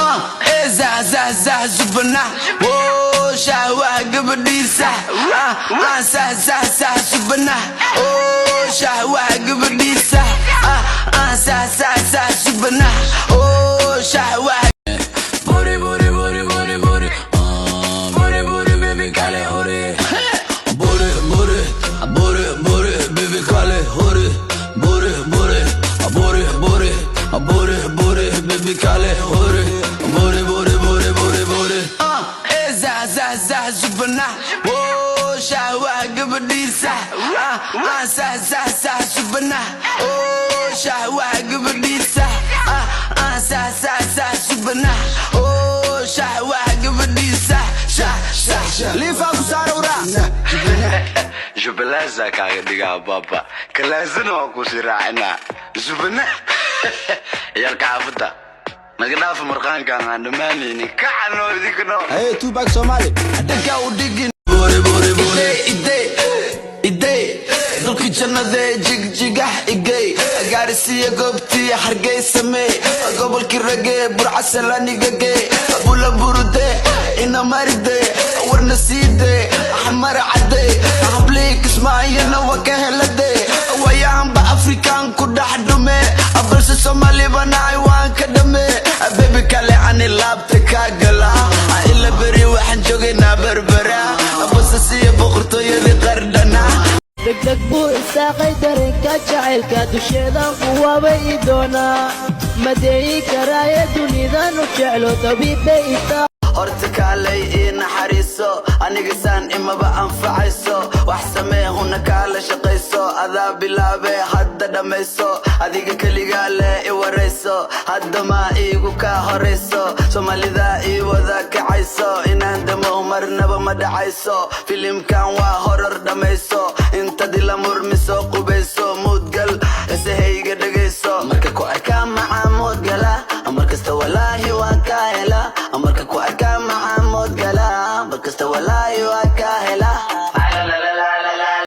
Ee zah zah zah zubana, oh shahwaha gabadhiisa. Ah ah, zah zah zah zubana, oh shahwaha gabadhiisa. Ah ah, zah zah zah zubana, oh shahwaha. Buri buri buri buri buri, ah buri buri, baby kale hore. Buri buri buri buri, baby kale hore. Buri buri buri buri buri buri, baby kale hore. Buri buri buri buri buri, ah ee zah zah zah zubana, oh shahwaha gabadhiisa. Ah ah, zah zah zah zubana, oh shahwaha gabadhiisa. Ah ah, zah zah zah zubana, oh shahwaha gabadhiisa. Shah shah liifa ku saarowra. Jubalaasa kaaga dhigaa baaba kalaasana waa ku sii raacinaa zubana. Ciyaalka xaafadda naga dhaafa, marqaankaan aan dhammaanaynin, kacano idinka noo. Hey, Tupac Somali. Dhanka u dhigin. Buri buri buri, ide ide, dhulki jannadee jigjigax igey, gaarisiya goobtii Hargeysamee, gobolkii ragee Burcasalanigage, bula burude ina maride, warna siide Xamar cadde, hablii Kismaayana waa ka helade. Wayahanba Afrikaan ku dhex dhume, balse Soomaali banaay waan ka dhame. Baby kale, ani laabta kaa gala, ila beri waxaan joogaynaa Berbera, basasiyo boqortooyadii qardhana. Degdeg buu isaaqay dareenka jacaylka, dusheedan kuwaabay i doonaa, madeeyi karaaye dunidan u jeclo dabiibbay itaa. Horta kaalay ii naxariiso, aniga saan imaba anfacayso. Wax samee huna, kaala shaqayso, adaa bilaabe hadda dhammayso. Adiga keligaa leh i warayso, hadda maa iigu kaa horayso. Soomaalida ii wada kacayso, inaan damo marnaba ma dhacayso. Filimkan waa horor, dhammayso. Intad ila murmiso, qubayso, muudgal, isahayga dhegayso.